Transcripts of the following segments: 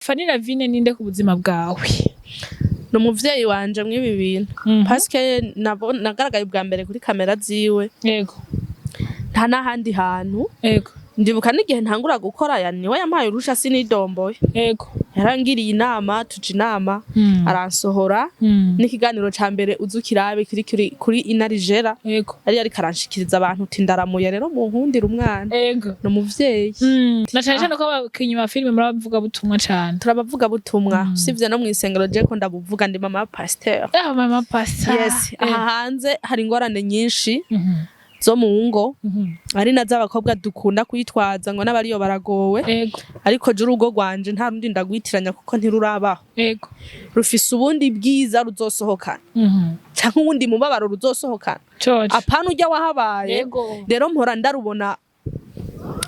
Fanny Lavine ninde ku buzima bwawe? Ni umuvyeyi wanje mw'ibi bintu, parce que nagaragaye ubwa mbere kuri kamera ziwe. Nta n'ahandi hantu. Ndibuka n'igihe ntangura gukora, ya niwe yampaye urusha, sinidomboye. Yarangiriye inama, tuja inama, aransohora. N'ikiganiro ca mbere uza ukirabe kuri Inarijera. Yari yariko aranshikiriza abantu uti: "Ndaramuye rero, munkundire umwana." Ni umuvyeyi. Na cane cane ko abakinyi ba filime murabavuga butumwa cane. Turabavuga butumwa, usivye no mw'isengero, je ko ndabuvuga, ndi mama pasteur. Ah, mama pastor. Yes, aha hanze hari ingorane nyinshi zo mu ngo, ari nazo abakobwa dukunda kwitwaza ngo n'abariyo baragowe. Ariko je urugo rwanje nta rundi ndagwitiranya, kuko ntirurabaho. Rufise ubundi bwiza ruzosohokana, canke uwundi mubabaro ruzosohokana. Coco. Apana urya wahabaye. Rero mpora ndarubona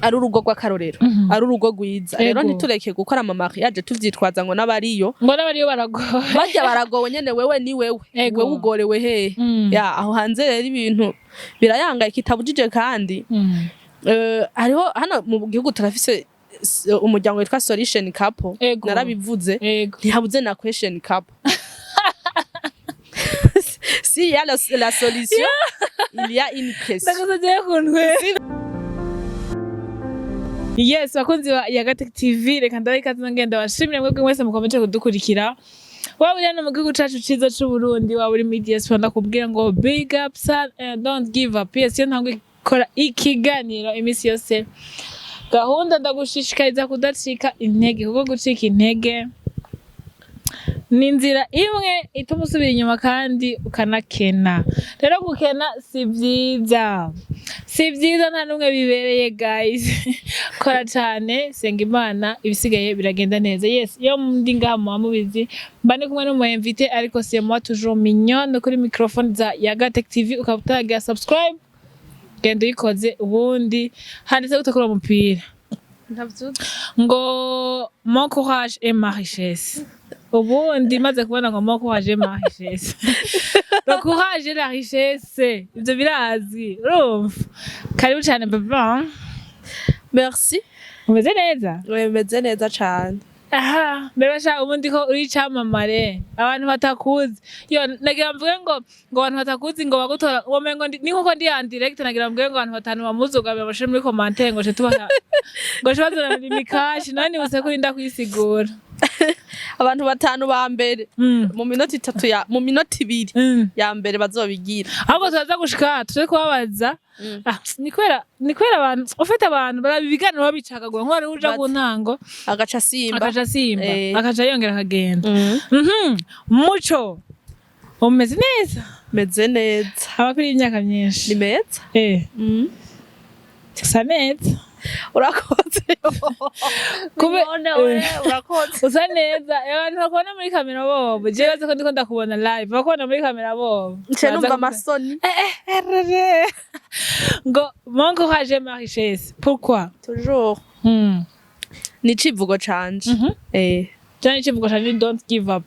ari urugo rw'akarorero, ari urugo rwiza. Rero ntitureke gukora ama mariage tuvyitwaza ngo n'abariyo ngo n'abariyo baragowe. Barya baragowe nyene, wewe ni wewe. Wewe ugorewe hehe? Ya, aho hanze rero ibintu birayangaye, kitabujije kandi hariho hano mu gihugu turafise umuryango witwa Solution Couple. Narabivuze. Ntihabuze na Question Couple. S'il y a la solution, il y a une question. Ndakusagiye kuntwe. Yes, bakunzi ba Yagatec TV, reka ndabaha ikaze, ngenda bashimire mwebwe mwese mukomeje kudukurikira. Waba uri hano mu gihugu cacu ciza c'u Burundi, waba uri muri diaspora, ndakubwira ngo big up son and don't give up. Yes, iyo ntango ikora ikiganiro iminsi yose, gahunda ndagushishikariza kudacika intege, kuko gucika intege ni inzira imwe ituma usubira inyuma kandi ukanakena. Rero gukena si vyiza, si vyiza, nta n'umwe bibereye. Guys, kora cane, senga Imana, ibisigaye biragenda neza. Yes, iyo ndi ngaha muba mubizi, mba ndi kumwe n'umu invité, ariko c'est moi toujours mignonne kuri microphone za Yagatec TV. Ukaba utaragira subscribe, genda uyikoze. Ubundi handitse gute kuri uwo mupira? Ngo "Mon courage et ma richesse". Ubundi maze kubona ngo "Mon courage et ma richesse", le courage et la richesse, ivyo birazwi. Urumva, karibu cane baba. Merci. Umeze neza? Meze neza cane. Aha mbere basha, ubundi ko uri icamamare, abantu batakuzi, yo nagira mvuge ngo abantu batakuzi ngo bagutora, womengo ni nkuko ndi en direct. Nagira mvuge ngo abantu batanu bamuzugamira bashire muri commentaire, ngo ce tubaha, ngo ce bazana imikashi. None nibutse ko urinda kwisigura. Abantu batanu ba mbere mu minota 3 ya mu minota 2 ya mbere bazobigira. Ahubwo turaza gushika tuje kubabaza. Ah, ni kubera abantu ufite abantu baraba ibiganiro babicagagura, nko wari uja ku ntango agaca simba. Akaca simba. Akaca yongera akagenda. Muco, umeze neza? Meze neza. Abakuri imyaka myinshi. Ni meza. Usa neza. Urakoze. None we, urakoze. Usa neza. Abantu bakubona muri kamera bobo, jewe bazi ko ndiko ndakubona live, bakubona muri kamera bobo Nce numva baza amasoni. Erere. Ngo "Mon courage et ma richesse", pourquoi? Toujours. Ni icivugo canje. Cyane icivugo canje ni "Don't give up".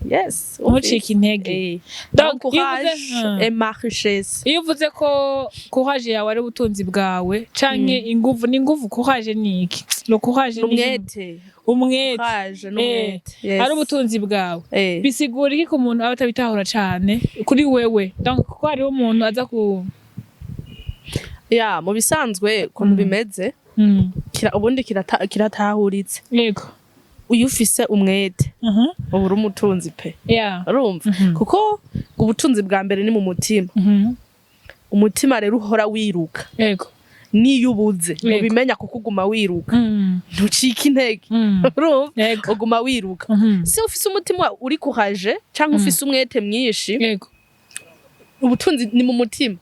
Yes. Ntucike intege. Donc, Mon iyo courage et ma richesse. Iyo uvuze ko courage yawe ari ubutunzi bwawe canke inguvu, ni inguvu, courage ni iki? Le courage ni Umwete. Umwete. Courage n'umwete. Yes. Ari ubutunzi bwawe. Bisigura iki ku muntu aba atabitahura cane kuri wewe? Donc kuko hariho umuntu aza ku Ya, mu bisanzwe ukuntu bimeze, ubundi kiratahuritse. Iyo ufise umwete, uba uri umutunzi pe. Urumva, kuko ubutunzi bwa mbere ni mu mutima. Umutima rero uhora wiruka. Niyo ubuze, ntubimenya kuko uguma wiruka, ntucika intege. Urumva, uguma wiruka. Si ufise umutima uri kuhaje canke ufise umwete mwinshi, ubutunzi ni mu mutima.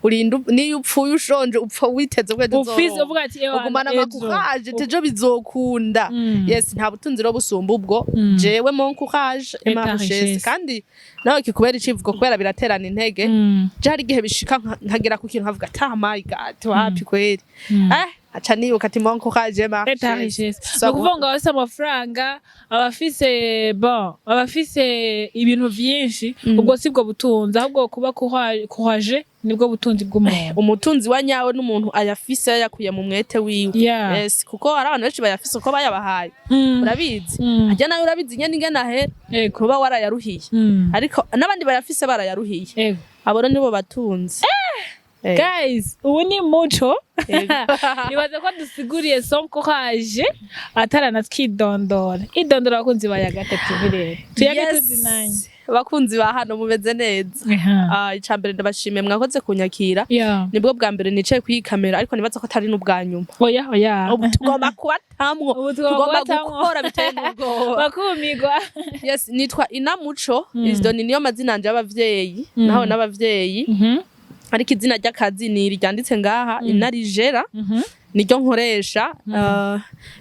Urinda niyo upfuye ushonje, upfa witeze ko ejo ufise uzoronka. Uvuga ati: "Ewana, Ugumana ejo." amakuhaje, tejo bizokunda. Yes, nta butunzi rero busumba ubwo. Jewe mon courage et ma ta richesse. Richesse. Kandi nawe kikubera icivugo, kubera biraterana intege. Je hari igihe bishika nkagera ku kintu nkavuga ati: "Ah, my God, wapi kweri." Aca nibuka ati mon courage ma est ta richesse. Richesse. Ni ukuvuga ngo abafise amafaranga, abafise, bon, abafise ibintu vyinshi, ubwo si bwo butunzi, ahubwo kuba courage nibwo butunzi bw'umuntu. Umutunzi wa nyawe n'umuntu ayafise yayakuye mu mwete wiwe. Yes, kuko hari abantu benshi bayafise uko bayabahaye. Urabizi, harya nawe urabizi nyene ingene ahera, kuba warayaruhiye, ariko n'abandi bayafise barayaruhiye. Abo rero nibo batunzi. Guys, ubu ni Muco. Yego. Nibaza ko dusiguriye son courage ataranatwidondora. Idondora abakunzi ba Yaga TV rero, tuyage. Tuzinanye. Abakunzi ba hano, mumeze neza? Ah, ica mbere ndabashimiye, mwakoze kunyakira. Nibwo bwa mbere nicaye kuri iyi kamera, ariko nibaza ko atari n'ubwa nyuma. Oya, oya. Ubu tugomba kubatamwo. Ubu tugomba tugomba kubatamwo. Gukora biteye n'ubwoba. Bakumirwa. Yes, nitwa Inamuco. Isidoni niyo mazina yanje y'abavyeyi, naho n'abavyeyi, ariko izina ry'akazi ni iri ryanditse ngaha, Inarijera, niryo nkoresha.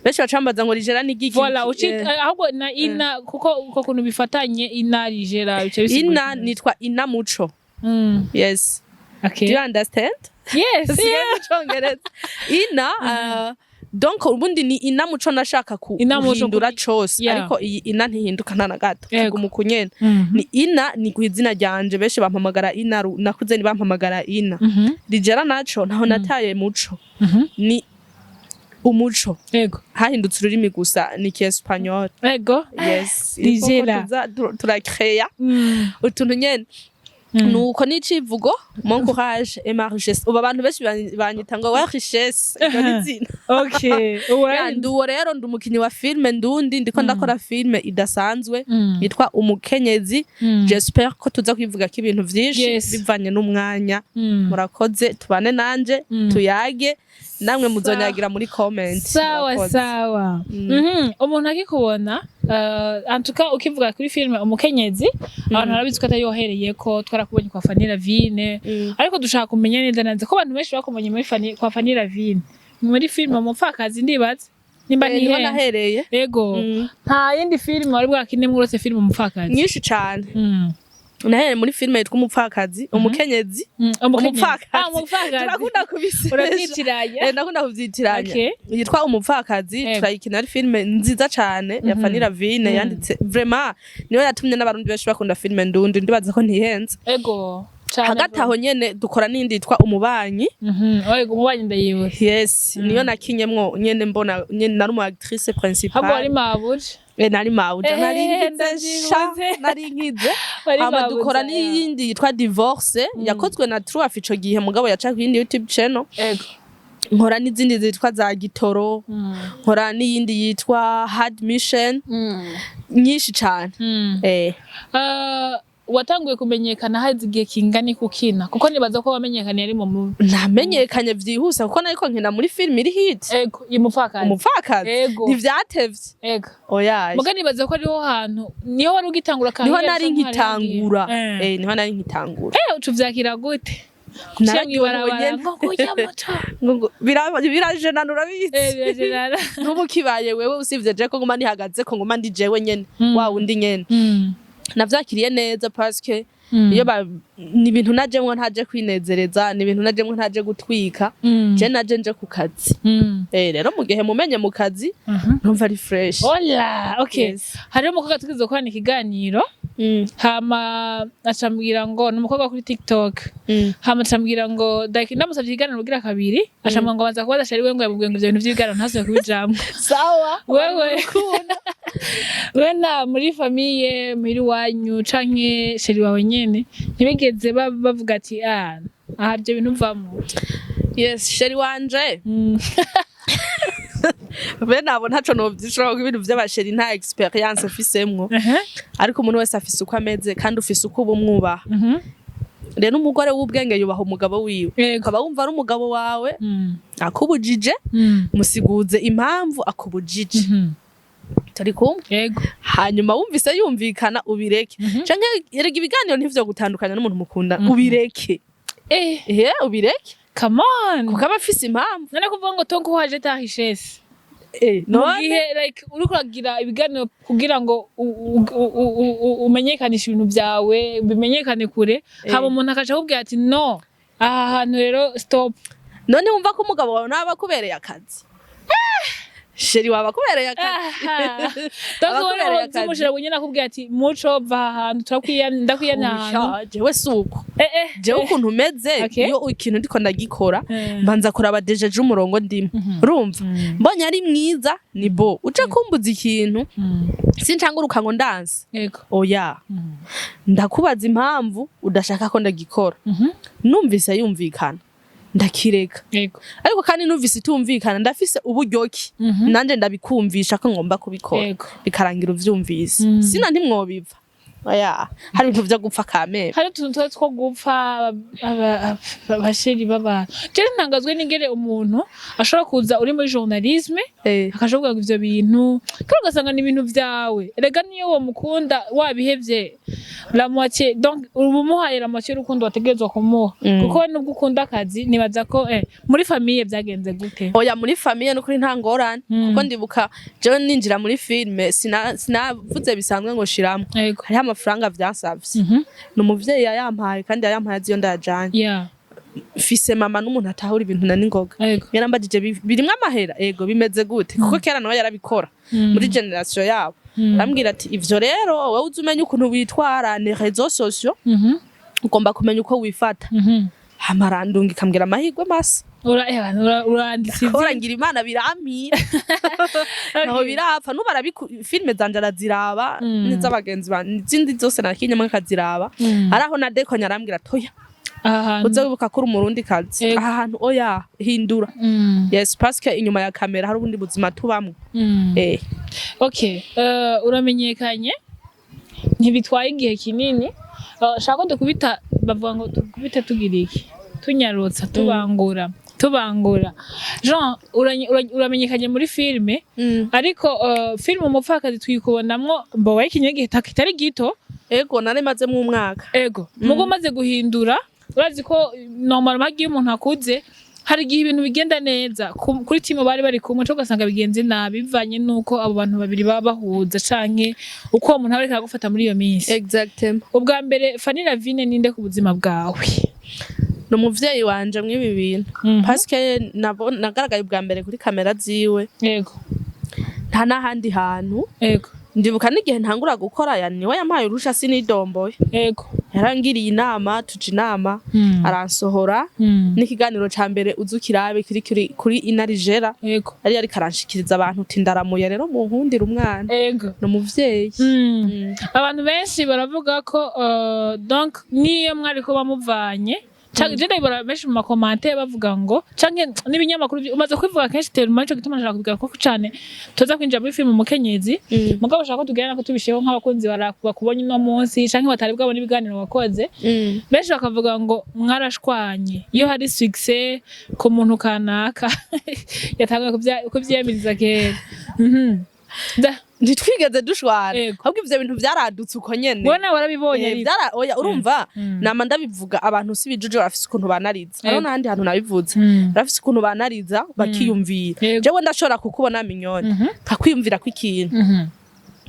Benshi bacambaza ngo Rigera ni igiki? Voilà, uci ahubwo na Ina, kuko uko kuntu bifatanye, Ina Rigera, bice bisigura Ina ikintu. Nitwa Inamuco. Yes. Do you understand? Yes. Sigaye mu Congereza Ina, donc ubundi ni Inamuco, nashaka Inamuco. guhindura cose, ariko iyi Ina ntihinduka nta na gato. Kiguma uku nyene. Ni Ina, ni ku izina ryanje, benshi bampamagara Ina, nakuze ni bampamagara Ina. Rigera naco ntaho nataye muco, ni umuco. Hahindutse ururimi gusa, ni kiespanyol. Yes. Rigera. Turakreya utuntu nyene. Nuko n'icivugo mon courage et ma richesse. Ubu abantu benshi banyita ngo wa richesse, iryo ni izina. Ya, nduwo rero, ndi umukinyi wa filme ndundi, ndiko ndakora filme idasanzwe yitwa Umukenyezi. J'espère ko tuza kwivugako ibintu vyinshi bivanye n'umwanya. Murakoze, tubane nanje, tuyage namwe, muzonyagira muri comment. Sawa. Murakoze. Sawa. Umuntu akikubona, en tout cas ukivuga kuri filime Umukenyezi, abantu barabizi ko atari yohereye ko twarakubonye kwa Fanny Lavine. Ariko dushaka kumenya neza neza ko abantu benshi bakumenye muri Fanny, kwa Fanny Lavine, muri filime Umupfakazi, ndibaza nimba Eh, niho ntihenze. nahereye. Ego. Nta yindi filime wari bwakinemo uretse filime Umupfakazi? Nyinshi cane. Nahereye muri filime yitwa Umupfakazi, Umukenyezi. Umukenyezi. Umupfakazi. Ah, Umupfakazi. Turakunda kubisesha. Urabyitiranya. Eh, ndakunda kuvyitiranya. Yitwa Umupfakazi. Turayikina, ari filime nziza cane ya Fanny Lavine yanditse. Vraiment niyo yatumye n'Abarundi benshi bakunda filime ndundi, ndibaza ko ntihenze. Ego cane. Hagati aho nyene dukora n'indi yitwa Umubanyi. Ego, Umubanyi ndayibutse. Yes, niyo nakinyemwo nyene, mbona nyene nari umu actrice Ahubwo wari principale. mabuja. Eh, nari mawuja. Nari nkize sha. Ndavyibutse. Nari nkize. Wari Hama mabuja, dukora ya. n'iyindi yitwa Divorce, yakozwe na True ico gihe, mugabo yaca ku yindi YouTube channel. Nkora n'izindi zitwa za Gitoro, nkora n'iyindi yitwa Hard Mission, nyinshi cane. Watanguye kumenyekana hazi igihe kingana kukina? Kuko nibaza ko wamenyekanye ari mu Namenyekanye vyihuse kuko nariko nkina muri film iri hit. Ego, Umupfakazi. Umupfakazi. Ntivyatevye. Oya. Muga nibaza ko ariho hantu niho wari ugitangura Niho carrière nari canke hari nkitangura. hagiye? Eh, niho nari nkitangura. Eh, uca uvyakira gute? Uciye Nararyohewe mw'ibarabara nyene. ngo kurya moto. Ngo birajenana, urabizi. Eh, birajenana. Ntubu kibaye wewe, usivye je ko nguma nihagaze, ko nguma ndi jewe nyene, wa wundi nyene. Navyakiriye neza parce que iyo ni ibintu najemwo ntaje kwinezereza, ni ibintu najemwo ntaje gutwika. Je naje nje ku kazi. Eh, rero mu gihe mumenye mu kazi, numva ari fresh. Ola, okay. Yes. Hariho umukobwa tugeze gukorana ikiganiro, hama acambwira ngo ni umukobwa kuri TikTok. Hama acambwira ngo like ndamusavye ikiganiro bugira kabiri, acambwira ngo banza kubaza chéri we, ngo yamubwiye ngo ivyo bintu vy'ibiganiro ntasubire kubijamwo. Sawa. Wewe na muri famille, muri iwanyu canke chéri wawe nyene, ntibigeze bavuga ati ah aha ivyo bintu mvamo? Yes, chéri wanje, be nabo ntaco novyishura kuko ibintu vy'aba chéri nta expérience mfisemwo. Ariko umuntu wese afise uko ameze, kandi ufise uko uba umwubaha. Rero umugore w'ubwenge yubaha umugabo wiwe. Ukaba wumva ari umugabo wawe, akubujije, musiguze impamvu akubujije. Turi kumwe? Yego. Hanyuma wumvise yumvikana, ubireke. Canke erega ibiganiro ntivyo gutandukanya n'umuntu mukunda, ubireke. Ehe, ubireke. Come on. Kuko aba afise impamvu. None kuvuga ngo ton courage est ta richesse, mu none gihe like uriko uragira ibiganiro kugira ngo umenyekanishe ibintu vyawe, bimenyekane kure, hama umuntu akaca akubwira ati no, aha hantu rero stop. None wumva ko umugabo wawe nawe aba akubereye akazi? Chéri wawe akubereye akazi. Donc Abakubereye wowe akazi. umuchéri wenyine akubwira ati: "Muco, va ahantu, turakwiyamye, ndakwiyamye ahantu." Oya, jewe si uko. Jewe ukuntu umeze, iyo ikintu ndiko ndagikora, mbanza kuraba déjà je umurongo ndimo, urumva? Mbonye ari mwiza, ni bo uje kumbuza ikintu, sincanguruka ngo ndanse. Oya, ndakubaza impamvu udashaka ko ndagikora. Numvise yumvikana, ndakireka. Ariko kandi numvise itumvikana, ndafise uburyoki nanje ndabikumvisha ko ngomba kubikora, bikarangira uvyumvise. Sina ntimwobiva. Oya, hari ibintu vyo gupfa kamere. Hari utuntu tuba two gupfa abachéri b'abantu. Jewe ntangazwe n'ingere umuntu ashobora kuza uri muri journalisme, akaja kuvuga ngo ivyo bintu, kandi ugasanga ni ibintu vyawe. Erega niyo uwo mukunda wabihevye la moitié, donc uba umuhaye la moitié y'urukundo wategerezwa kumuha. Kuko we nubwo ukunda akazi, nibaza ko muri famille vyagenze gute? Oya, muri famille nukuri nta ngorane. Kuko ndibuka jewe ninjira muri filme, sinavuze bisanzwe ngo shiramwo. Hariho amafaranga vyansavye. Ni umuvyeyi yayampaye, kandi yayampaye azi iyo ndayajanye. Mfise mama n'umuntu atahura ibintu na ningoga. Yarambajije: "Birimwo amahera? Ego, bimeze gute?" Kuko kera nawe yarabikora muri génération yabo. Arambwira ati: "Ivyo rero wowe uzi umenye ukuntu witwara, ni réseaux sociaux, ugomba kumenya uko wifata." Hama arandunga, ikambwira amahirwe masa. Uranditse izina. Kora ngira Imana birampira, naho birapfa. Nubu arabiku filime zanje araziraba, n'iz'abagenzi banje, n'izindi zose nakinyamwe akaziraba. Araho na dekonya, arambwira ati: "Oya, Aha hantu. uze wibuka ko uri umurundi kazi. Aha hantu oya, hindura." Yes, parce que inyuma ya kamera hari ubundi buzima tubamwo. Okay, uramenyekanye ntibitwaye igihe kinini. Shaka ko dukubita, bavuga ngo dukubite tugira iki, tunyarutsa, tubangura tubangura. Jean, uramenyekanye muri filime, ariko filime Umupfakazi tuyikubonamwo mbowa igihe kitari gito. Ego, nari mazemwo umwaka. Ego, mugo umaze guhindura, urazi ko normalement hagiye umuntu akuze, hari igihe ibintu bigenda neza kuri timu bari bari kumwe, cyo ugasanga bigenze nabi bivanye nuko abo bantu babiri baba bahuza canke uko uwo muntu aba ariko aragufata muri iyo minsi. Exactement. Ubwa mbere, Fanny Lavine ninde ku buzima bwawe? Ni umuvyeyi wanje mw'ibi bintu, parce que nagaragaye ubwa mbere kuri kamera ziwe. Nta n'ahandi hantu. Ndibuka n'igihe ntangura gukora, ya niwe yampaye urusha, sinidomboye. Yarangiriye inama, tuja inama, aransohora. N'ikiganiro ca mbere uza ukirabe kiri kuri Inarijera, yari yariko aranshikiriza abantu uti: "Ndaramuye rero, munkundire umwana." Ni umuvyeyi. Abantu benshi baravuga ko donc niyo mwari ko bamuvanye, canke je ndabibona benshi mu macommentaires bavuga ngo, canke n'ibinyamakuru umaze kwivuga kenshi tellement, ico gituma nshaka kubigaruka ko cane tuza kwinjira muri filime Umukenyezi. Mugabo ushaka ko tugenda ko tubishiyeho nk'abakunzi bakubonye uno munsi canke batari bwabona ibiganiro wakoze. Benshi bakavuga ngo mwarashwanye iyo hari succès ku muntu kanaka yatanguye kuvyiyamiriza kera. Ntitwigeze dushwana. Ahubwo ivyo bintu vyaradutse uko nyene. Wowe nawe warabibonye, ariko? Oya, urumva, nama ndabivuga, abantu si ibijuje, barafise ukuntu banariza. Hariho n'ahandi hantu nabivuze, barafise ukuntu banariza bakiyumvira. Jewe ndashobora kukubona, minyoni, nkakwiyumvira ko ikintu,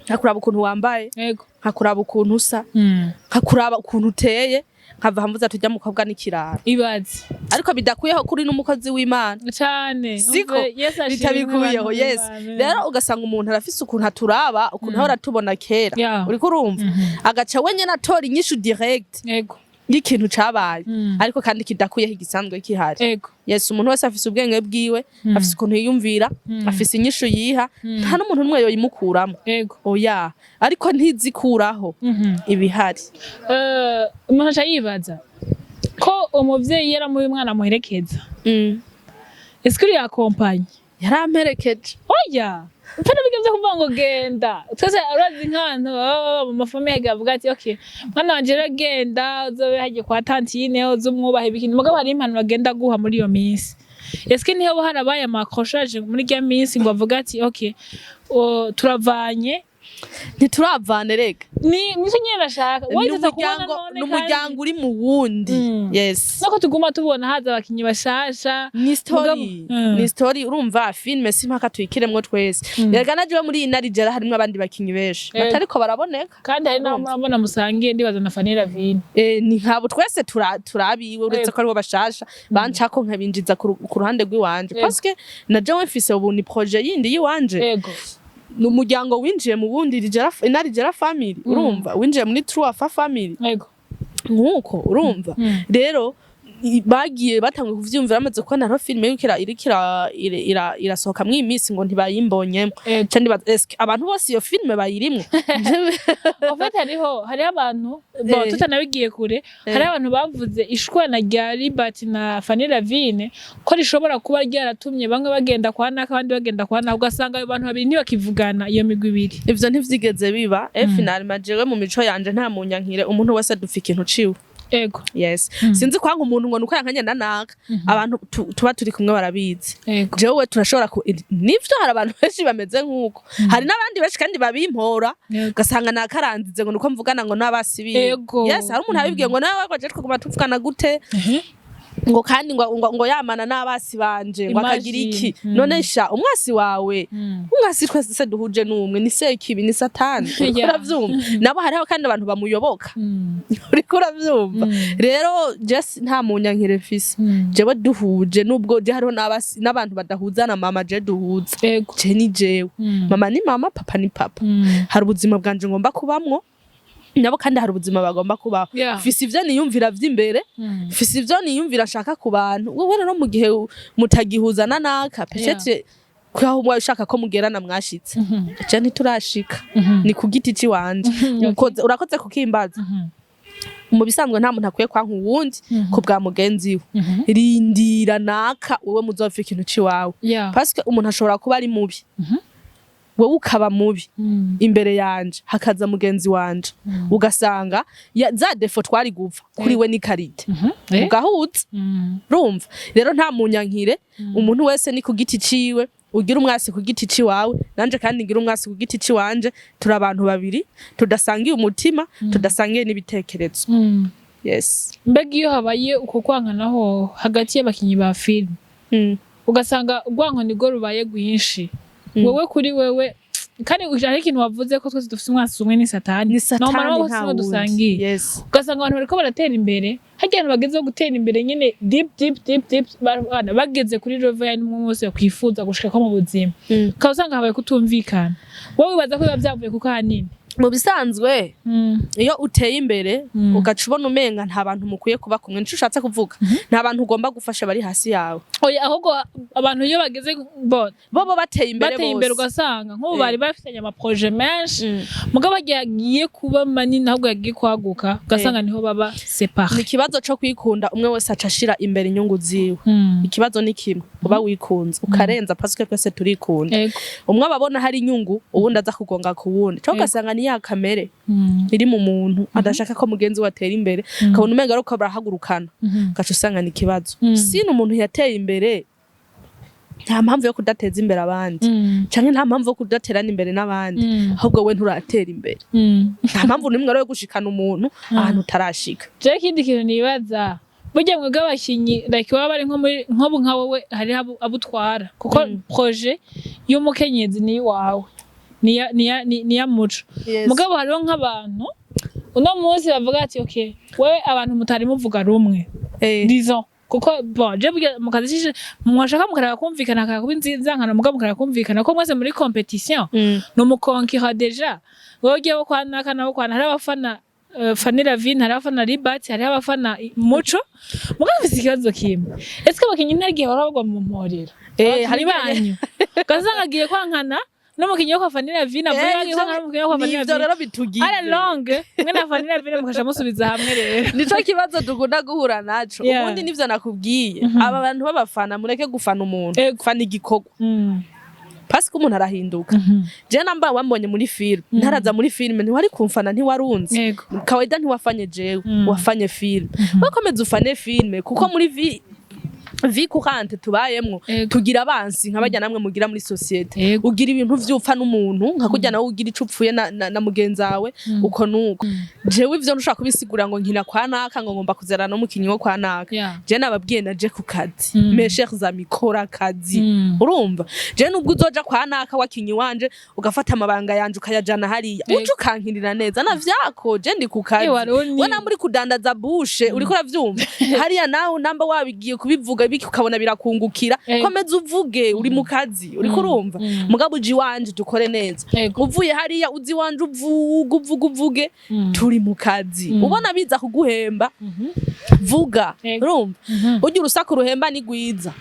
nkakuraba ukuntu wambaye, nkakuraba ukuntu usa, nkakuraba ukuntu uteye, nkava hamvuza tujya mukobwa n'ikirara. Ibaze. Ariko bidakuyeho kuri n'umukozi w'Imana. Cane. Siko? Umve, Yesu ashimwe, Bitabikuyeho. abantu Yes. b'Imana. Rero ugasanga umuntu arafise ukuntu aturaba, ukuntu ahora atubona kera, uriko urumva, agaca wenyene atora inyishu direct y'ikintu cabaye, ariko kandi kidakuyeho igisanzwe kihari. Yes, umuntu wese afise ubwenge bwiwe, afise ukuntu yiyumvira, afise inyishu yiha, nta n'umuntu n'umwe yoyimukuramo. Oya, ariko ntizikuraho ibihari. Umuntu aca yibaza ko umuvyeyi yaramuye umwana amuherekeza, ese uri accompagné? Yaramperekeje. Oya, mpana bigeze kuvuga ngo genda, twese urazi nk'abantu baba baba mu mafamille bavuga ati: "Okay, mwana wanje rero genda uzobe hagiye kwa tantine, uze umwubahe ibikini." Mugabo hari impanuro agenda guha muri iyo minsi. Eske niho harabaye ama accrochage muri irya minsi ngo avuga ati: "Okay, o, turavanye"? Ntituravana rega. Ni nico nyene nashaka. Ni Wahita kubona umuryango, none ni umuryango uri mu wundi. Yes. Nako tuguma tubona haza abakinyi bashasha. Ni story. Ni story, urumva filme si mpaka tuyikiremwo twese. Erega naje muri iyi Narijera harimwo abandi bakinyi benshi batariko baraboneka. Kandi hari n'abo murabona musangiye, ndibaza na Fanny Lavine. Ni nkabo twese turabiwe, uretse ko aribo bashasha bancako nkabinjiza ku ruhande rw'iwanje, parce que na jewe mfise ubu ni projet yindi yiwanje. Ni umuryango winjiye mu wundi, Inarijera family, urumva winjiye muri True Afa family. Nkuko urumva rero bagiye batanguye kuvyumvira bamaze kubona hariho filime iriko irasohoka mw'iyi minsi ngo ntibayimbonyemo. Ca ndibaza, eske abantu bose iyo filime bayirimwo? En fait hariho abantu, bon, tutanabigiye kure, hariho abantu bavuze ishwana rya Libert na Fanny Lavine ko rishobora kuba ryaratumye bamwe bagenda kwa naka, abandi bagenda kwa naka, ugasanga ayo bantu babiri ntibakivugana, iyo migwi ibiri. Ivyo ntivyigeze biba. Finalement jewe mu mico yanje nta munyankire, umuntu wese dupfa ikintu ciwe. Yes, sinzi kwanga umuntu ngo nuko yankanye na naka. Abantu tuba turi kumwe barabizi. Jewe turashobora ku nivyo, hari abantu benshi bameze nk'uko, hari n'abandi benshi kandi babimpora, ugasanga nakaranzize ngo nuko mvugana ngo n'abasi biwe. Yes, hari umuntu abibwiye ngo nawe waje twaguma tuvugana gute, ngo kandi ngo yamana n'abasi banje, ngo akagira iki. None sha umwasi wawe, umwasi twese se duhuje n'umwe, ni sekibi, ni Satani, uriko uravyumva? Nabo hariho kandi abantu bamuyoboka, uriko uravyumva? Rero just nta munyankire mfise. Jewe duhuje, nubwo je hariho n'abantu badahuza na mama, je duhuza. Je ni jewe, mama ni mama, papa ni papa. Hari ubuzima bwanje ngomba kubamwo, nabo kandi hari ubuzima bagomba kubaho. Mfise ivyo niyumvira vy'imbere, mfise ivyo niyumvira nshaka ku bantu. Wowe rero mu gihe mutagihuza na naka, peut-être kwaho muba ushaka ko mugerana mwashitse, je ntiturashika. Ni ku giti ciwanje. Urakoze kukimbaza. Mu bisanzwe nta muntu akwiye kwanka uwundi ku bwa mugenzi we. Rindira naka wowe muzopfa ikintu ciwawe, parce que umuntu ashobora kuba ari mubi, wowe ukaba mubi imbere yanje, hakaza mugenzi wanje, ugasanga za défauts twari gupfa kuri we ni qualité, ugahuza. Urumva rero nta munyankire, umuntu wese ni ku giti ciwe. Ugira umwasi ku giti ciwawe, nanje kandi ngira umwasi ku giti ciwanje. Turi abantu babiri tudasangiye umutima, tudasangiye n'ibitekerezo. Yes. Mbega iyo habaye uko kwankanaho hagati y'abakinyi ba filime, ugasanga urwanko nirwo rubaye rwinshi, wewe kuri wewe, kandi hari ikintu wavuze ko twese dufite umwasi umwe, ni Satani. Ni Satani, Normalement nta bose wundi. dusangiye. Ugasanga abantu bariko baratera imbere, harya abantu bageze gutera imbere nyene deep deep deep deep, bana bageze kuri level ya nimwe wese yakwifuza gushika ko mu buzima, ukaba usanga habaye kutumvikana. Wowe wibaza ko biba vyavuye kuko ahanini? Mu bisanzwe iyo uteye imbere, ugaca ubona umenga nta bantu mukwiye kuba kumwe, nico ushatse kuvuga, nta bantu ugomba gufasha bari hasi yawe. Oya, ahubwo abantu iyo bageze bo bo bateye imbere bateye imbere, bose. Ugasanga nk'ubu bari bafitanye amaprojets menshi, mugabo yagiye kuba manini, ahubwo yagiye kwaguka, ugasanga niho baba Ni séparés. ikibazo co kwikunda, umwe wese aca ashira imbere inyungu ziwe. Ikibazo ni kimwe, uba wikunze ukarenza, parce que twese turikunda. Umwe aba abona hari inyungu, uwundi aza kugonga ku wundi, cyangwa ugasanga ni ya kamere iri mu muntu adashaka ko mugenzi we atera imbere, ukabona umenga ariko barahagurukana, ugaca usanga ni ikibazo. Sino umuntu yateye imbere, nta mpamvu yo kudateza imbere abandi, canke nta mpamvu yo kudaterana imbere n'abandi. Ahubwo we nturatera imbere. Nta mpamvu n'imwe rero yo gushikana umuntu ahantu utarashika. Jewe ikindi kintu nibaza, burya mwebwe abakinyi, like baba bari nko muri nk'ubu nka wowe, hariho abo utwara, kuko projet y'umukenyezi ni iwawe, niya Muco. Mugabo hariho nk'abantu uno munsi bavuga ati okay, wewe abantu mutari muvuga rumwe, disons, kuko bon, je burya mu kazi shishe mwashaka mukaraba kumvikana, akaba kuba inzangano, mugabo mukaraba kumvikana ko mwese muri compétition, ni umuconcurrent déjà. Wowe ugiye wo kwa naka, nabo kwa hari abafana Fanny Lavine, hari abafana Libat, hariho abafana Muco. Mugabo mfise ikibazo kimwe: ese abakinyi ntagihe bahora bagwa mu mporero? Hari abakinyi banyu ugasanga agiye kwankana n'umukinyi wo kwa Fanny Lavine, avuye agiye kwankana n'umukinyi wo kwa Fanny Nivyo Lavine, rero bitugize. à la longue mwe na Fanny Lavine mukaca musubiza hamwe rero. Nico kibazo dukunda guhura naco. Ubundi nivyo nakubwiye, aba bantu b'abafana, mureke gufana umuntu, fana igikorwa, parce que umuntu arahinduka. Je namba wambonye muri film, ntaraza muri film ntiwari kumfana, ntiwarunzi. Kawaida ntiwafanye jewe, wafanye film. Wakomeza ufane film, kuko muri vi Vie courante tubayemwo, tugira abansi nka barya namwe mugira muri société. Ugira ibintu vyupfa n'umuntu nka kurya nawe ugira ico upfuye na mugenzi wawe, uko nuko. Jewe ivyo ntushobora kubisigura ngo nkina kwa naka, ngo ngomba kuzana n'umukinyi wo kwa naka. Je nababwiye, naje ku kazi. Mes chers amis, kora akazi. Urumva, je nubwo uzoja kwa naka wakinyi wanje, ugafata amabanga yanje ukayajana hariya, uje ukankinira neza na vyako, je ndi ku kazi. Eh, Warundi. We namba uri kudandaza bushe, uriko uravyumva hariya, nawe namba wabigiye kubivuga biki, ukabona birakungukira, komeza uvuge, uri mu kazi, uriko urumva. Mugabo uje iwanje dukore neza. Uvuye hariya uzi iwanje uvuge, uvuge, uvuge, turi mu kazi. Ubona biza kuguhemba, vuga. Urumva, urya urusaku ruhemba ni rwiza,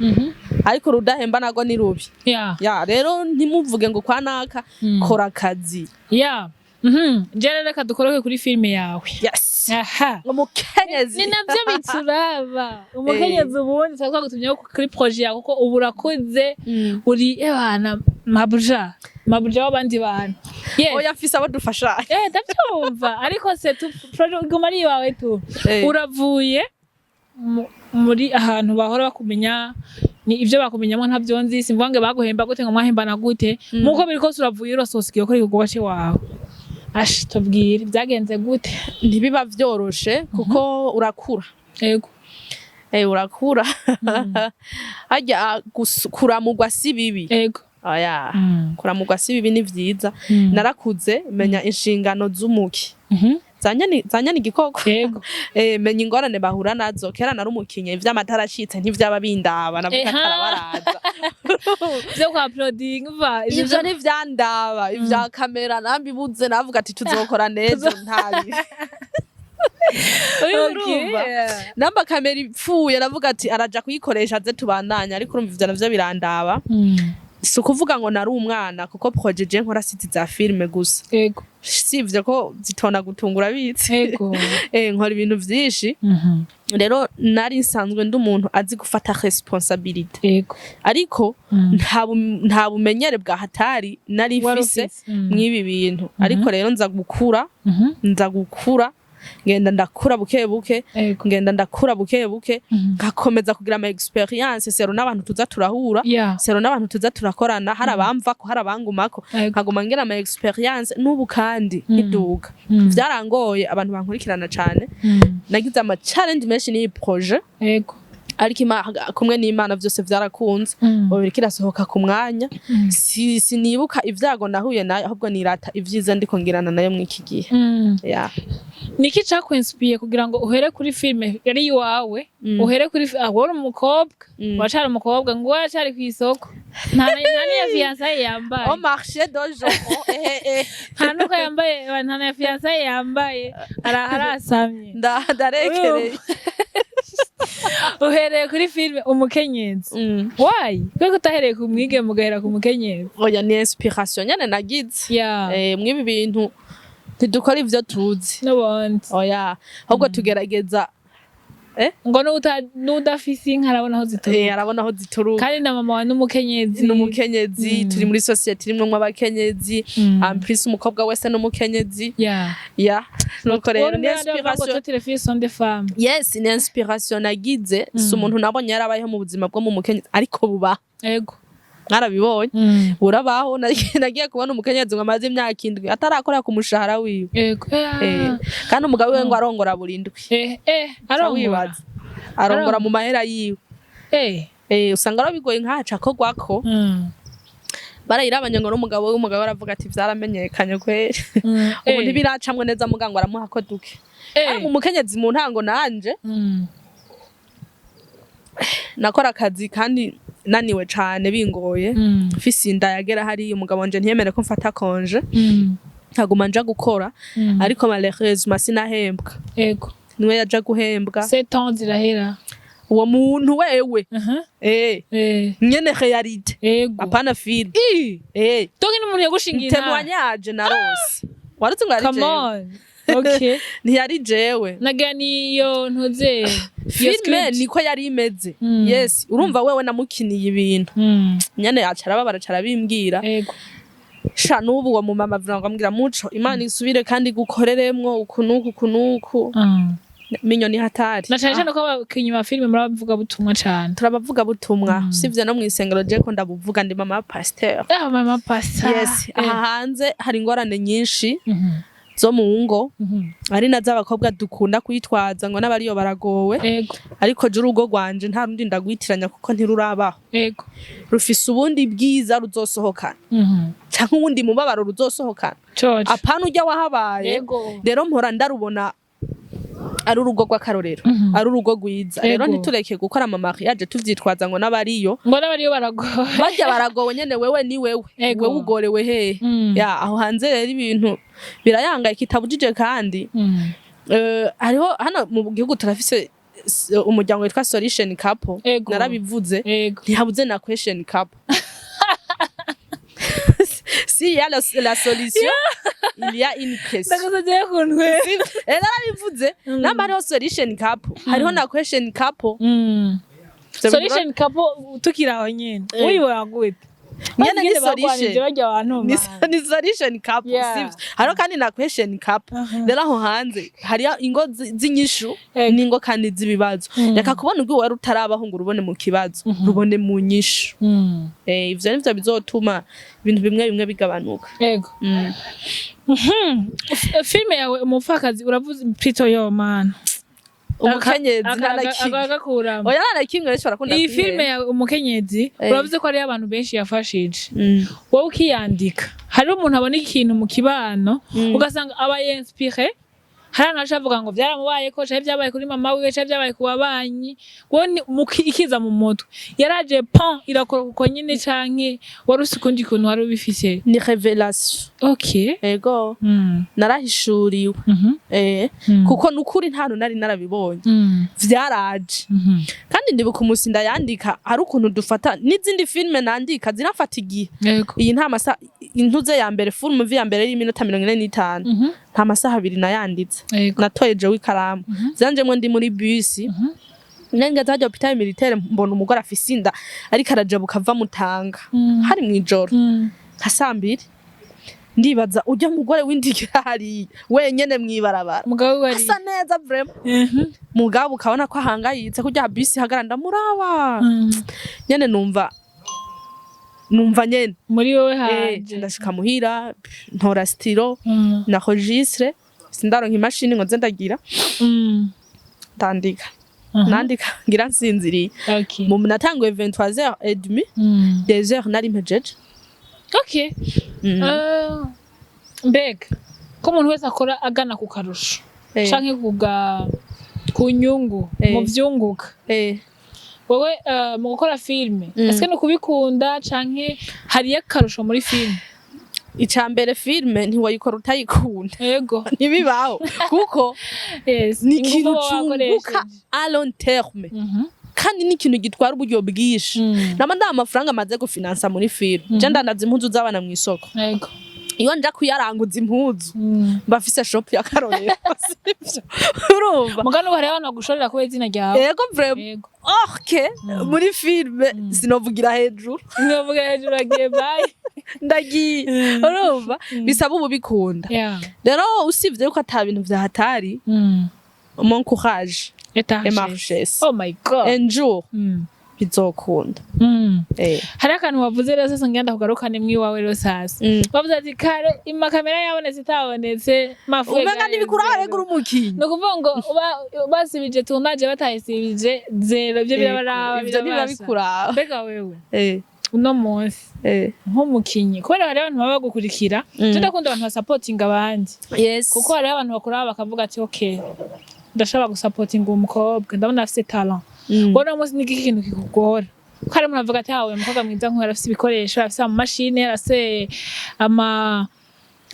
ariko rudahemba nago ni rubi. Ya, rero ntimuvuge ngo kwa naka. Kora akazi. Yeah. Je rero reka dukoroke kuri filime yawe. Yes. Aha. Umukenyezi. Ni navyo bituraba, umukenyezi. Ubundi tuba twagutumyeho kuri projet yawe, kuko ubu urakuze, uri ebana mabuja, mabuja w'abandi bantu. Yes. Oya, mfise abo dufashanya. Eh, ndavyumva, ariko se tu projet iguma ari iwawe tu. Uravuye muri ahantu bahora bakumenya, ni ivyo bakumenyamwo ntavyo nzi, simvuga ngo baguhemba gute, ngo mwahembana gute. Muko biri kose uravuye, urasohoka gukora igikorwa ciwawe. Ash, tubwire byagenze gute? Ntibiba vyoroshe kuko urakura. Urakura harya, kuramugwa si bibi. Oya, kuramugwa si bibi, ni vyiza. Narakuze, menya inshingano z'umuki zanyana igikoko. Menya ingorane bahura nazo. Kera nari umukinyi, ivy'amatara acitse ntivyaba bindaba, navuga atarabaraza. Vyo kwa uploading va. Ivyo ntivyandaba, ivya kamera nambibuze, navuga ati tuzokora neza ntabi. Urumva, namba kamera ipfuye, navuga ati araja kuyikoresha aze tubandanye. Ariko urumva, ivyo navyo birandaba. Si ukuvuga ngo nari umwana, kuko projet je nkora si za filime gusa. Sivyo ko zitona gutungura bitse. Nkora ibintu vyinshi. Rero nari nsanzwe ndi umuntu azi gufata responsabilité, ariko nta bumenyere bwa hatari nari Wari mfise ufise. mw'ibi bintu. Ariko rero nza gukura, nza gukura, ngenda ndakura buke buke, ngenda ndakura buke buke, nkakomeza kugira ama expérience selon n'abantu tuza turahura, selon n'abantu tuza turakorana, hari abamvako, hari abangumako, nkaguma ngira ama expérience. N'ubu kandi nkiduga, vyarangoye, abantu bankurikirana cane. Nagize ama challenge menshi n'iyi projet, ariko kumwe n'Imana vyose vyarakunze. Ubu biriko irasohoka ku mwanya. Sinibuka ivyago nahuye nayo, ahubwo nirata ivyiza ndiko ngirana nayo mw'iki gihe. Yeah. Niki cakwinspiye kugira ngo uhere kuri filime yari iwawe, uhere kuri wowe uri umukobwa, wacari umukobwa, ngo wacari kw'isoko, nta niya fiançailles yambaye. Au marché d'aujourd'hui, eh eh. Nta nuko yambaye, nta na fiançailles yambaye, arasamye. Ndarekereye. Uhereye kuri filime Umukenyezi. Why? Kubera ko utahereye ku mwigeme ugahera ku mukenyezi? Oya, ni inspiration nyene nagize. Mw'ibi bintu ntidukora ivyo tuzi. N'ubundi. Oya, ahubwo tugerageza. Ngo n'udafise inka arabona aho zituruka. Arabona aho zituruka. Kandi na mama wawe n'umukenyezi. N'umukenyezi. Turi muri société irimwo abakenyezi. En plus umukobwa wese n'umukenyezi. Ya, nuko rero ni inspiration. Toutes les filles sont des femmes. Yes, ni inspiration nagize. Si umuntu nabonye yarabayeho mu buzima bwo mu mukenyezi, ariko buba mwarabibonye, burabaho. Nagiye kubona umukenyezi ngo amaze imyaka 7 atarakora ku mushahara wiwe. Kandi umugabo wiwe ngo arongora buri ndwi. Eh eh, arongora. Wibaza, arongora mu mahera yiwe. Usanga ari bigoye nkaca kogwako. Barayirabanye ngo n'umugabo we, umugabo aravuga ati vyaramenyekanye kweri. Ubu ntibiracamwe neza, muganga aramuha ko duke. Ariko umukenyezi mu ntango nanje nakora akazi kandi naniwe cane, bingoye, mfise inda yagera hariya, umugabo wanje ntiyemere ko mfata congé, nkaguma nja gukora. Ariko malheureusement sinahembwa. Niwe yaja guhembwa. 7 ans zirahera. Uwo muntu wewe. Nyene réalité, apana film. Donc n'umuntu yagushingiye intahe. Témoignage narose, waruzi ngo yari Come jewe. on, okay. Ntiyari jewe. Nagira niyo ntuze iyo Filme script. niko yari imeze. Yes, urumva wewe namukiniye ibintu nyene, aca arababara, aca arabimbwira. Sha, n'ubu uwo mumama avuga ngo ambwira muco, Imana isubire kandi gukoreremwo uku n'uku, uku n'uku. Minyo ni hatari. Na cane cane ko abakinyi ba filime muri abavuga butumwa cane. Turabavuga butumwa, sivyo? No mw'isengero je ko ndabuvuga, ndi mama pasteur. Ah, mama pastor. Yes, aha hanze hari ingorane nyinshi zo mu ngo, ari nazo abakobwa dukunda kwitwaza ngo n'abariyo baragowe. Ariko je urugo rwanje nta rundi ndagwitiranya, kuko ntirurabaho. Rufise ubundi bwiza ruzosohokana canke uwundi mubabaro ruzosohokana. Coco. Apana urya wahabaye. Rero mpora ndarubona ari urugo rw'akarorero, ari urugo rwiza. Rero ntitureke gukora ama mariage tuvyitwaza ngo n'abariyo ngo n'abariyo baragowe. Barya baragowe nyene, wewe ni wewe. Wewe ugorewe hehe? Ya, aho hanze rero ibintu birayangayika itabujije kandi hariho hano mu gihugu turafise umuryango witwa Solution Couple. Narabivuze. Ntihabuze na question couple. Si y a la solution, il y a une question. Ndagasagiye kuntwe. Narabivuze, namba hariho solution couple, hariho na question couple. Ivyo Solution couple, tukiri aho nyene, uyibona gute? Nyene ni Bagwanije solution. barya abantu. Ni solution couple. Sivyo? Hariho kandi na question couple. Rero aho hanze hariyo ingo z'inyishu n'ingo kandi z'ibibazo. Reka kubona ubwo wari utarabaho ngo urubone mu kibazo, rubone mu nyishu. Ivyo nivyo bizotuma ibintu bimwe bimwe bigabanuka. Filime yawe Umupfakazi, uravuze plutôt yo mana. Umukenyezi, nta na kimwe. Agakuramo. Oya, nta na kimwe, benshi barakunda Iyi kwihenda. filime yawe Umukenyezi, uravuze ko hariyo abantu benshi yafashije. Wowe ukiyandika, hariho umuntu abona ikintu mu kibano, ugasanga aba inspiré. Hari abantu baca bavuga ngo vyaramubayeko, canke vyabaye kuri mama wiwe, canke vyabaye ku babanyi. Wowe ikiza mu mutwe yaraje pan irakora uko nyene, canke wari usi ukundi kuntu wari ubifise? Ni révélation. Ego. Narahishuriwe. Kuko nukuri nta hantu nari narabibonye. Vyaraje. Kandi ndibuka umusi ndayandika, hari ukuntu dufata n'izindi filime nandika zirafata igihe. Iyi nta masaha, intuze ya mbere, full movie ya mbere y'iminota 45, nta masaha 2 nayanditse. Natoye jewe ikaramu vyanjemwo ndi muri bisi, nengeze hajya hôpital militaire, mbona umugore afise inda ariko arajabuka ava Mutanga. Hari mw'ijoro nka saa 2. Ndibaza urya mugore w'indigira hariya wenyene mw'ibarabara, Mugabo wari asa neza vraiment, mugabo ukabona ko ahangayitse kurya bisi ihagarara. Ndamuraba nyene, numva nyene muri wowe haje. Ndashika muhira, ntora stylo na registre, sindaronka imashini ngo nze ndagira, ndandika. Nandika ngira nsinziriye. Mu natanguye 23h30, 2h nari mpejeje. Mbega ko umuntu wese akora agana ku karusho canke ku nyungu, mu vyunguka, wowe mu gukora filime, ese ni ukubikunda canke hariyo akarusho muri filime? Ica mbere, filme ntiwayikora utayikunda. Ntibibaho, kuko ni Ingufu ikintu uba cunguka wakoresheje. à long terme, kandi ni ikintu gitwara uburyo bwinshi. Nama nda amafaranga amaze gufinansa muri filme, je ndandaza impuzu z'abana mw'isoko. Iyo nja kuyaranguza impuzu, mbafise shop y'akarorero, sivyo? Urumva? Mugano ubu hariho abantu bagushorera kubera izina ryawe. Ego, vraiment. Ok, muri filme sinovugira hejuru. Ntibavuga hejuru, agiye, bye. Ndagiye. Urumva, bisaba ubu bikunda. Rero usibye yuko ata bintu vyahatari, mon courage Et et ma richesse, oh my God. un jour bizokunda. Hari akantu wavuze rero sasa ngenda kugarukane mwiwawe rero sasa. Wavuze ati kare imakamera yabonetse itabonetse mafuye. Umenga ntibikuraho, rega uri umukinyi. Ni ukuvuga ngo basibije tournage, batayisibije zéro, ibyo birabaraba. Ivyo ntibiba Birabasha. bikuraba. Mbega wewe uno munsi nk'umukinyi, kubera hariho abantu baba bagukurikira, je ndakunda abantu basapotinga abandi, kuko hariho abantu bakora bakavuga ati: "Okay, ndashobora gusapotinga uwo mukobwa, ndabona afise talent." Wowe uno munsi ni igiki kintu kikugora? Ko hari umuntu avuga ati: "Hawe umukobwa mwiza nk'uyu arafise ibikoresho, arafise amamashini, arafise ama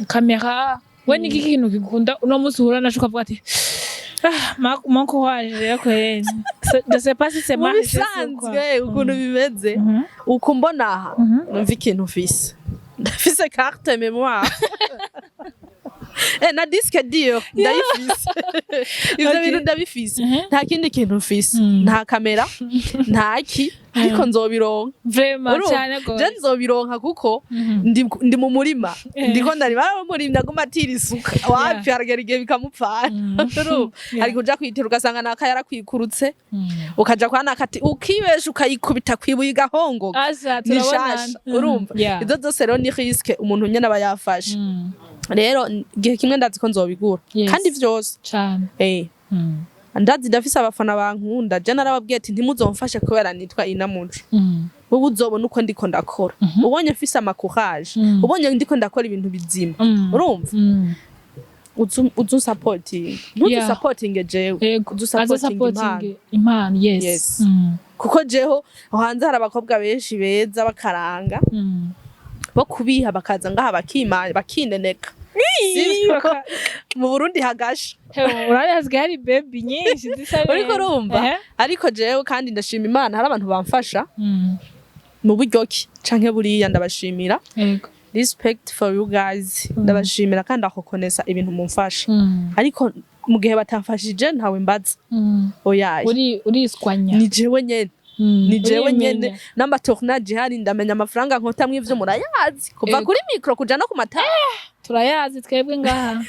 kamera." We ni igiki kintu kigukunda uno munsi uhura naco ukavuga ati: "Ah, mon courage rero kweri"? Je sais pas si c'est Mu ma richesse ou quoi. bisanzwe ukuntu bimeze, uko mbona aha, numva ikintu mfise, ndafise carte mémoire. Na disque dur ndayifise. Ivyo bintu ndabifise. Nta kindi kintu mfise, nta kamera, nta ki, ariko nzobironka. Vraiment. Urumva? Cyane Je gose. nzobironka kuko ndi mu murima, ndiko ndarima. Umurimyi aguma atira isuka, wapi, haragera igihe bikamupfana. Urumva? Hari kuja kwitira ugasanga naka yarakwikurutse, ukaja kwa nakati ukibesha ukayikubita kwibuye igahongoka. Asa Ni turabonana. shasha, urumva? Yeah. Izo zose rero ni risque umuntu nyene aba yafashe. Rero igihe kimwe ndazi ko nzobigura kandi vyose. Cane. Ndazi ndafise abafana bankunda. Je narababwiye ati: "Ntimuzomfashe kubera nitwa Inamuco. Wowe uzobona uko ndiko ndakora, ubonye mfise ama courage, ubonye ndiko ndakora ibintu bizima, urumva, uzu supporting, ntuzu supporting jewe, uzu Aza supporting impano." supporting impano, yes. Yes. Kuko jeho aho hanze hari abakobwa benshi beza bakaranga bo kubiha, bakaza ngaha bakima bakineneka. Sivyo? Mu Burundi hagasha. Hewe, urabona hasigaye hari baby nyinshi zisa neza. Uriko urumva? Ariko jewe kandi ndashima Imana, hari abantu bamfasha mu buryo ki canke buriya, ndabashimira. Respect for you guys, ndabashimira kandi akokonesa ibintu mumfasha. Ariko mu gihe batamfashije, ntawe mbaza. Oyaye. Uri uriswanya. Ni jewe nyene. Ni jewe Urimenya. nyene. N'ama tournage hari, ndamenya amafaranga nkotamwo, ivyo murayazi, kuva kuri micro kuja no ku matara. Turayazi twebwe ngaha.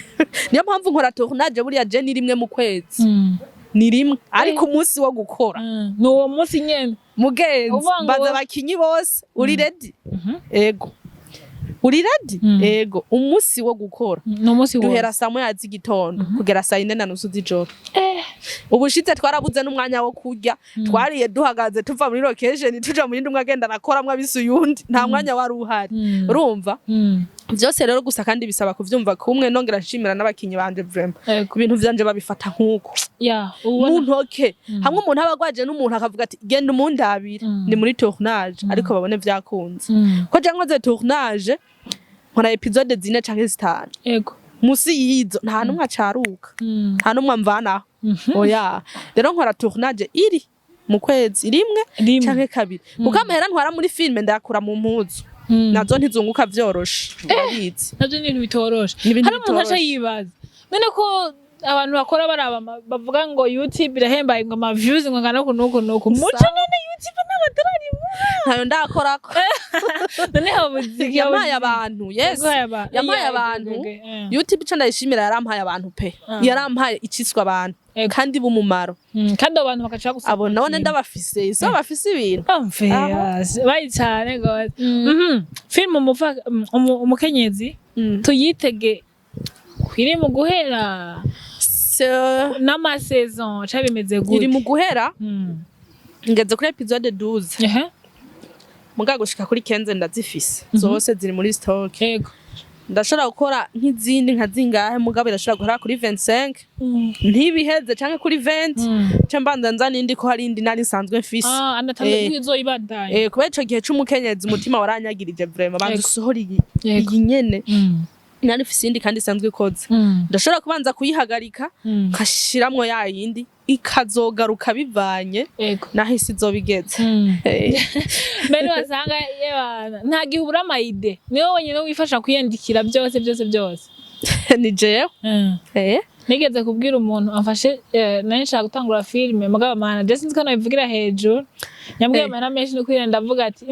Niyo mpamvu nkora tournage buriya je ni rimwe mu kwezi. Ni rimwe, ariko umunsi wo gukora Ni uwo munsi nyene. Mugenzi, Uvuga ngo mbaza abakinyi bose: "Uri ready?" "Ego." "Uri ready?" "Ego." Umunsi wo gukora Ni umunsi duhera wose. saa 1 z'igitondo kugera saa 4:30 z'ijoro. Ubushize twarabuze n'umwanya wo kurya, twariye duhagaze, tuva muri location tuja mu yindi, umwe agenda arakoramwo abise uyundi, nta mwanya wari uhari. Urumva? Vyose rero gusa kandi bisaba kuvyumva kumwe. Nongera nshimira n'abakinyi banje vraiment. Ibintu vyanje babifata nk'uko Ya, mu ubona. ntoke hamwe umuntu aba agwaje n'umuntu akavuga ati: "Genda umundabire, ndi muri tournage," ariko babone vyakunze. Ko je nkoze tournage, nkora épisode zine canke zitanu, musi y'izo nta n'umwe acaruka, nta n'umwe amvanaho, oya. Rero nkora tournage iri mu kwezi rimwe Rimwe. canke kabiri, kuko amahera ntwara muri filime ndayakura mu mpuzu. Nazo ntizunguka vyoroshe, urabizi. Navyo ni ibintu bitoroshe. Ni ibintu Hari umuntu aca bitoroshe. yibaza none ko abantu bakora baraba bavuga ngo YouTube irahembaye, ngo ama views ngo ngana uku nuku nuku muco. None YouTube n'amadolari muha? Ntayo ndakorako. None habuze? Yampaye abantu, yes, yampaye abantu. YouTube ico ndayishimira, yarampaye abantu pe. Yarampaye iciswa abantu kandi b'umumaro. Kandi abo bantu bakaca gusa. Abo none ndabafise, so bafise ibintu. Amfeyasi bayi cyane gose. Film umukenyezi tuyitege iri mu guhera n'ama saison ca bimeze gute? Iri mu guhera. Ngeze kuri épisode 12. Muga gushika kuri 15 ndazifise zose, ziri muri stock. Ndashobora gukora nk'izindi nka zingahe, mugabo irashobora guhera kuri 25 ntibiheze, canke kuri 20, ca mbanza nza n'indi, ko hari indi nari nsanzwe mfise. Ah, anatanze izoyibandanya. Kubera ico gihe c'umukenyezi umutima waranyagirije vraiment, banza usohora iyi, iyi nyene. Nari mfise iyindi kandi isanzwe ikoze. Ndashobora kubanza kuyihagarika, nkashiramwo ya yindi, ikazogaruka bivanye naho isi izoba igeze. Mbere wasanga yebana nta gihe ubura ama idées, niwe wenyine wifasha kwiyandikira byose byose byose? Ni jewe. Nigeze kubwira umuntu amfashe, nari nshaka gutangura filime, mugabo mana, je sinzi ko nabivugira hejuru, nyambwiye amahera menshi no kwirenda, ndavuga ati: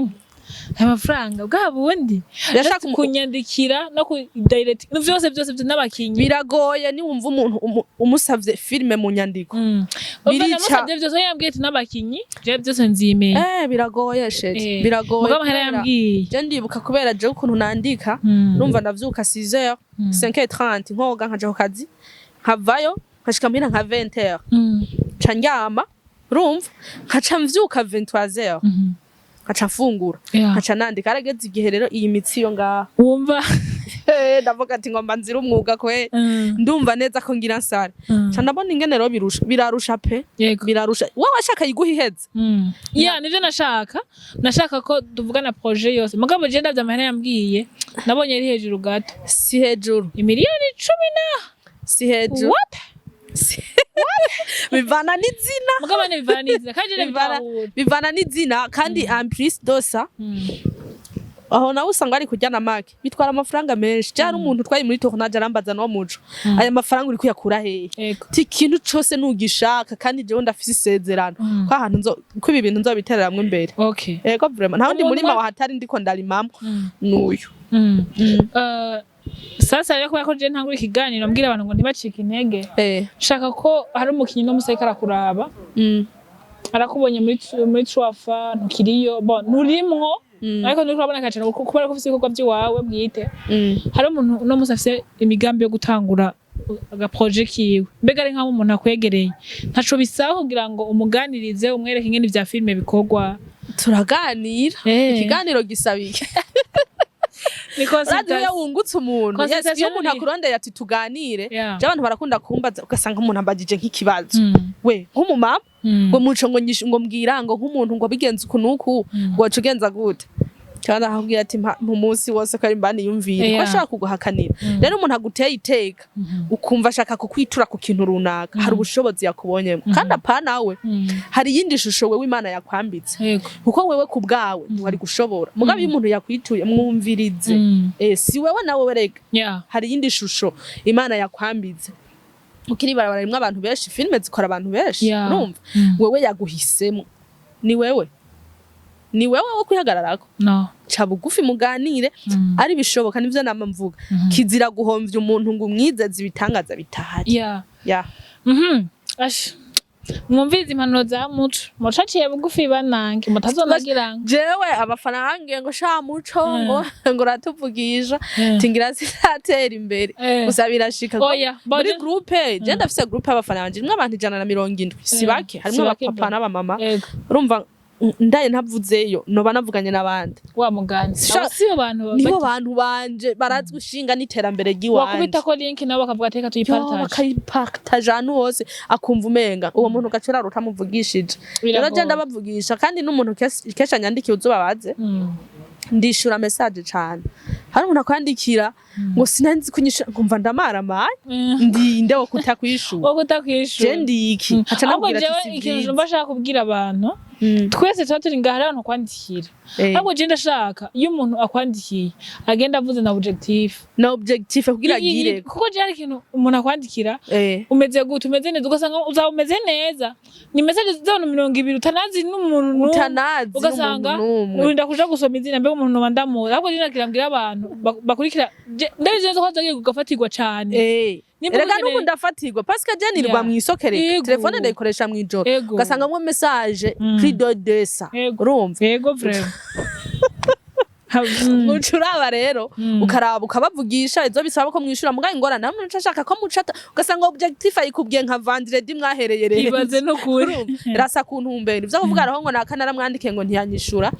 Aya mafaranga bwa bundi." Yashaka Just kunyandikira no ku direct byose byose byose n'abakinyi. Biragoye niwumva umuntu umusavye filime mu nyandiko. Umva, Birica. namusavye byose, yambwiye ati n'abakinyi je byose nzimenya. Biragoye chérie. Biragoye. Mugabo amahera yambwiye. Je ndibuka kubera jewe ukuntu nandika, urumva, ndavyuka 6h, 5h30, nkoga, nkaja ku kazi, nkavayo nkashika muhira nka 20h, nca ndyama, urumva, nkaca mvyuka 23h, nkaca mfungura, nkaca nandika. Harageze igihe rero iyi mitsi yo ngaha Wumva. Ndavuga ati ngomba nzira umwuga kwe, ndumva neza ko ngira nsare. Nca ndabona ingene rero birusha, birarusha pe. Birarusha, wowe washaka yiguha iheze. Ya, nivyo nashaka, nashaka ko tuvugana projet yose, mugabo je ndavye amahera yambwiye, nabonye ari hejuru gato. Si hejuru. Imiliyoni 10 na Si hejuru. What? Bivana n'izina. Mugabo ne bivana n'izina kandi je Bivana ndabitahura. Bivana n'izina kandi en plus de ça. Aho nawe usanga bari kurya na make, bitwara amafaranga menshi. Cyari umuntu twari muri tournage arambaza: "No muco, aya mafaranga uri kuyakura hehe?" Ti ikintu cose nugishaka, kandi jewe ndafise isezerano ko ahantu nzo ko ibi bintu nzobitereramwo imbere. Ego, vraiment, nta wundi Umuntu murima wahatari ndiko ndarimamwo nuyu. Sasa rero, kubera ko je ntangura ikiganiro mbwira abantu ngo ntibacike intege, shaka ko hari umukinyi no museka arakuraba, arakubonye muri Truafa, ntukiriyo, bon, nturimwo, ariko nturiko uraboneka cane kubera ko ufise ibikorwa vy'iwawe bwite. Hari umuntu uno musi afise imigambi yo gutangura aga projet kiwe, mbega ari nk'aho umuntu akwegereye, ntaco bisaba kugira ngo umuganirize, umwereke ingene ivya filime bikorwa? Turaganira. Ikiganiro gisaba iki? Ni Urazi iyo consultation. wungutse umuntu, yes, iyo Consultation umuntu akurondeye ati tuganire, je abantu barakunda kumbaza, ugasanga umuntu ambajije nk'ikibazo, we nk'umumama, ngo muco, ngo nyishu, ngo mbwira, ngo nk'umuntu ngo bigenze uku nuku, ngo waca ugenza gute? Cyangwa nakubwira ati mpa umunsi wose ko ari mba niyumvire, ko ashaka kuguhakanira. Rero umuntu aguteye iteka, ukumva ashaka kukwitura ku kintu runaka, hari ubushobozi yakubonyemo, kandi apana we, hari iyindi shusho wewe Imana yakwambitse, kuko wewe ku bwawe ntiwari gushobora. Mugabo iyo umuntu yakwituye, mwumvirize. Si wewe nawe werega, hari iyindi shusho Imana yakwambitse. Ukiri ibarabara rimwe, abantu benshi, filime zikora abantu benshi. Urumva, wewe yaguhisemo, ni wewe, ni wewe wo kwihagararako. No. Ca bugufi muganire, ari bishoboka. Nivyo nama mvuga, kizira guhomvya umuntu ngo umwizeze ibitangaza bitahari. Yeah. Ash. Mwumvirize impanuro za Muco. Muco aciye bugufi, banange. Mutazonagira ngo. Jewe abafana bambwiye ngo: "Sha Muco, ngo uratuvugisha." Tingira sinatera imbere. Gusa birashika Oya, muri boje. groupe, je ndafise groupe y'abafana banje imwe, abantu 170, si bake, harimwo Si bake abapapa bro. n'abamama. Urumva, ndaye ntavuzeyo noba navuganye n'abandi. Wa mugani. Abo si bo bantu Nibo bantu banje barazi gushinga n'iterambere ry'iwanje. Wakubita ko link nabo bakavuga ati reka Yo, tuyipartage. Bakayipartage ahantu hose, akumva umenga uwo muntu gacera utamuvugishije. Rero Biragoye. je ndabavugisha, kandi n'umuntu kenshi anyandikiye, uzobabaze, ndishura message cane. Hari umuntu akwandikira ngo sinanzi kunyishura, nkumva ndamaramaye. Ndinde wo kutakwishura? Wo kutakwishura. Je ndi iki? Aca Ahubwo nabwira jewe ati si ikintu vyiza. numva ashaka kubwira abantu, twese tuba turi ngaha, hari abantu kwandikira. Ahubwo je ndashaka iyo umuntu akwandikiye agenda avuze na objectif. Na objectif kugira agire. Kuko je hari ikintu umuntu akwandikira: "Umeze gute? Umeze neza?" Ugasanga uzaba umeze neza, ni message z'abantu 20 utanazi n'umuntu n'umwe. Utanazi Ugasanga n'umuntu n'umwe. urinda kuja gusoma izina, mbega umuntu noba ndamuzi. Ahubwo je nagira mbwira abantu bakurikira, ndabizi neza ko hazagiye kugafatirwa cane. Nimba Erega ukeneye- n'ubu ndafatirwa, parce que je nirirwa mw'isoko reka. Telefone ndayikoresha mw'ijoro, ugasanga mwo message plus de 200. Urumva? Yego, vraiment. Uca uraba rero, ukaraba, ukabavugisha, izo bisaba ko mwishura. Mugaye ingorane namwe muca ashaka ko mucata, ugasanga objectif ayikubwiye nka vendredi, mwahereye rero. Ibaze n'ukuri. Rasa ku ntumbero ivyo kuvuga araho ngo naka naramwandikiye ngo ntiyanyishura,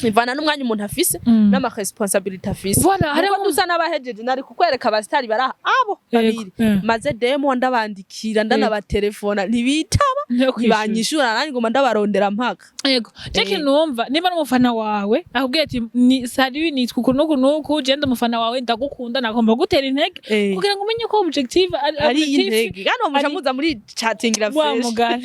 bivana n'umwanya umuntu afise n'ama responsabilité afise. Voilà, hariho Nuko dusa n'abahejeje, nari kukwereka abasitari bari aha, abo babiri, maze demo ndabandikira, ndanabatelefona, ntibitaba, No kwishura. ntibanyishura, nanjye nguma ndabarondera mpaka. Yego, je kintu numva, niba n'umufana wawe akubwiye ati: "Ni salut, nitwa uku n'uku n'uku, je ndi umufana wawe, ndagukunda, nagomba gutera intege," kugira ngo umenye ko objectif ari Ari objectif intege kandi uwo muca muza muri chatingira wa fresh. Mugani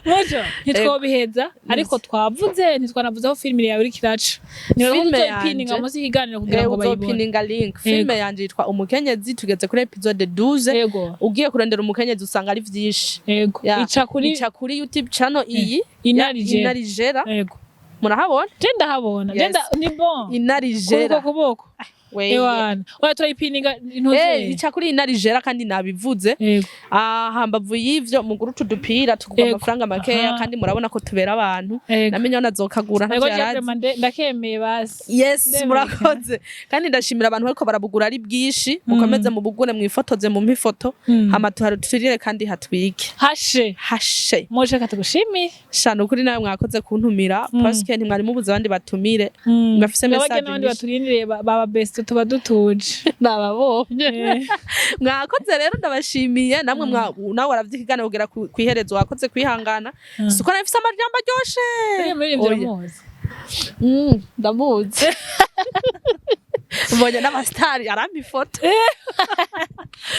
Muco, ntitwobiheza, ariko twavuze, ntitwanavuze aho filime yawe iriko iraca. Niba Filime uzoyipininga yanje. munsi y'ikiganiro kugira ngo bayibone. Uzopininga link. Filime yanje yitwa Umukenyezi, tugeze kuri episode 12. Ugiye kurondera Umukenyezi usanga ari vyinshi. Ica kuri Ica kuri YouTube channel iyi Inarijera. Inarijera. Murahabona? Je ndahabona. Je Yes. ni bon. Inarijera. Kuruko kuboko. Weye. Ewana, oya, turayipininga intuze. Ica kuri Inarijera, kandi nabivuze. Hambavu y'ivyo, mugura utu dupira tugura amafaranga makeya, kandi murabona ko tubera abantu. Namenye nazokagura, Yego, ntavyo je yarazi. vraiment ndakemeye basi. Yes. Ndemeye. Murakoze, kandi ndashimira abantu bariko barabugura ari bwinshi. Mukomeze mubugure, mwifotoze, mumpe ifoto, hama tuhaturire kandi hatwike. Hashe. Hashe. Moje katugushimiye. Shana ukuri, nawe mwakoze kuntumira, parce que ntimwari mubuze abandi batumire. Ngafise Nabajya message n'abandi nyinshi. baturindiriye baba best, tuba dutuje. Nababonye. Mwakoze rero, ndabashimiye namwe. Nawe waravye ikiganiro kugera kw'iherezo, wakoze kwihangana. Siko nafise amajambo aryoshe. Uriya muririmbyi Oya. uramuzi? Ndamuzi, mbonye n'abasitari arampa ifoto.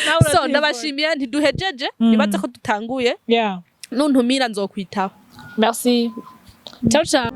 Nawe So urazifoto. ndabashimiye, ntiduhejeje, nibaze ko dutanguye. Nuntumira nzokwitaba. Merci, ciao ciao.